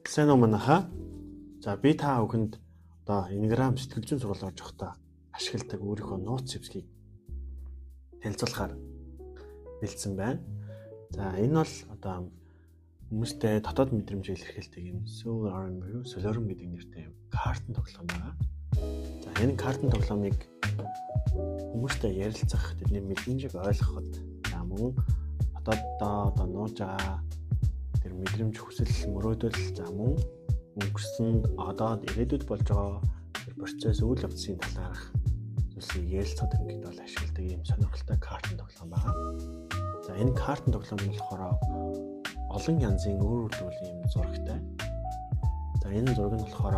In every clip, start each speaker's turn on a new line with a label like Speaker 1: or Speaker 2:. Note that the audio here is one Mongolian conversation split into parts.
Speaker 1: Сайн уу манайхаа? За би та бүхэнд одоо Enneagram сэтгэл зүйн сургууль орж байхдаа ашигладаг өөрийнхөө нууц зэвсгийг танилцуулахаар бэлдсэн байна. За энэ бол одоо хүмүүстэй дотоод мэдрэмж илэрхийлдэг юм Soul буюу Solarium гэдэг нэртэй юм картын тоглоом байгаа. За энэ картын тоглоомыг хүмүүстэй ярилцах, тэдний мэдрэмжийг ойлгоход, за мөн дотооддоо одоо нууж байгаа тэр мэдрэмж, хүсэл, мөрөөдөл, за мөн өнгөрсөн, одоо, ирээдүйд болж байгаа тэр процесс, үйл явцын талаарх зүйлсийг ярилцахад ингээд бол ашигладаг ийм сонирхолтой картын тоглоом байгаа. За энэ картын тоглоом нь болохоор олон янзын өөр өөр төрлийн юм зурагтай. За энэ зураг нь болохоор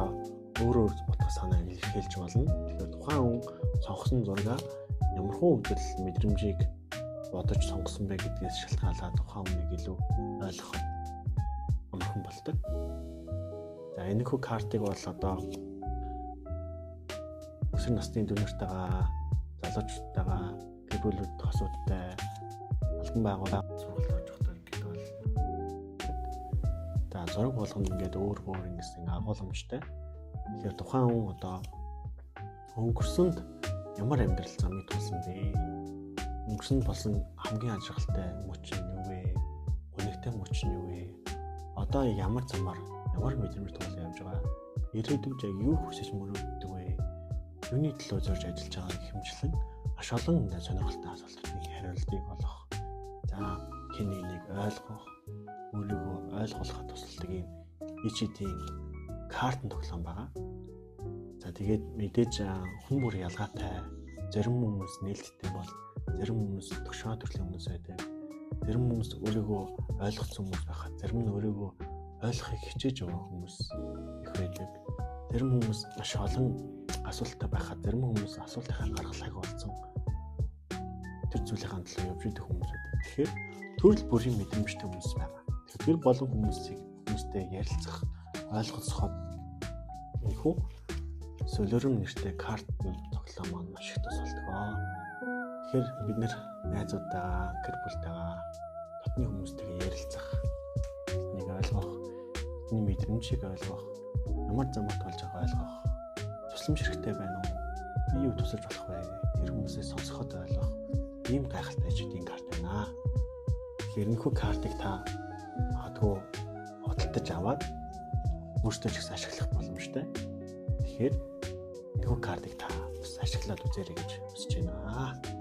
Speaker 1: өөр өөр утга санааг илэрхийлж болно. Тэгэхээр тухайн хүн сонгосон зургаа ямархуу үзэл мэдрэмжийг бодож сонгосон бэ гэдгээс шалтгаалаад тухайн хүнийг илүү ойлгох амархан болдог. За энэхүү картыг бол одоо өсвөр насны дүү нартайгаа, залуучуудтайгаа, гэр бүлүүд, хосуудтай, албан байгууллага, сургуульд орж байхдаа ингээд бол за зураг болгоно ингээд өөр өөр ингэсэн агуулмжтай. Тэгэхээр тухайн хүн одоо өнгөрсөнд ямар амьдрал замыг тулсан бэ? Өнгөрсөнд болсон хамгийн аз жаргалтай мөч нь юу вэ? Гунигтай мөч нь юу вэ? Одоо ямар замаар, ямар мэдрэмж туулан явж байгаа? Ирээдүйд яг юу хүсэж мөрөөддөг вэ? Юуны төлөө зорж ажиллаж байгаа гэх мэтчилэн маш олон сонирхолтой асуултуудын хариултыг олох. За хэн нэгнийг ойлгох, өөрийгөө ойлгуулахад тусалдаг юм ECT-ийн картын тоглоом байгаа. За тэгээд мэдээж хүн бүр ялгаатай. Зарим хүмүүс нээлттэй бол, зарим хүмүүс төгшөө төрлийн хүмүүс байдаг. Зарим хүмүүс өөрийгөө ойлгоцсон хүмүүс байхад, зарим нь өөрийгөө ойлгохыг хичээж байгаа хүмүүс их байдаг. Зарим хүмүүс маш олон асуулттай байхад, зарим хүмүүс асуултынхаа гаргалгааг олцсон тэр зүйлийн төлөө явж идэх хүмүүс байдаг. Тэгэхээр төрөл бүрийн мэдрэмжтэй хүмүүс байгаа. Тэгэхээр тэр болон хүмүүсийг хүмүүстэй ярилцах, ойлгоцоход энэхүү Solarium нэртэй картын тоглоом маань маш их тусалдаг. Тэгэхээр бид нэр найзуудтайгаа, гэр бүлтэйгээ, дотны хүмүүстэйгээ ярилцах, тэднийг ойлгох, тэдний мэдрэмжийг ойлгох, ямар замаар тулж байгааг ойлгох, тусламж хэрэгтэй байна уу? Би юу тусалж болох вэ? Тэр хүмүүсээ сонсоход ойлгох ийм гайхалтай ажидын карт байна. Тэгэхээр энэхүү картыг та магадгүй худалдаж аваад өөртөө ч гэсэн ашиглах боломжтой. Тэгэхээр энэхүү картыг та бас ашиглаад үзээрэй гэж хүсэж байна.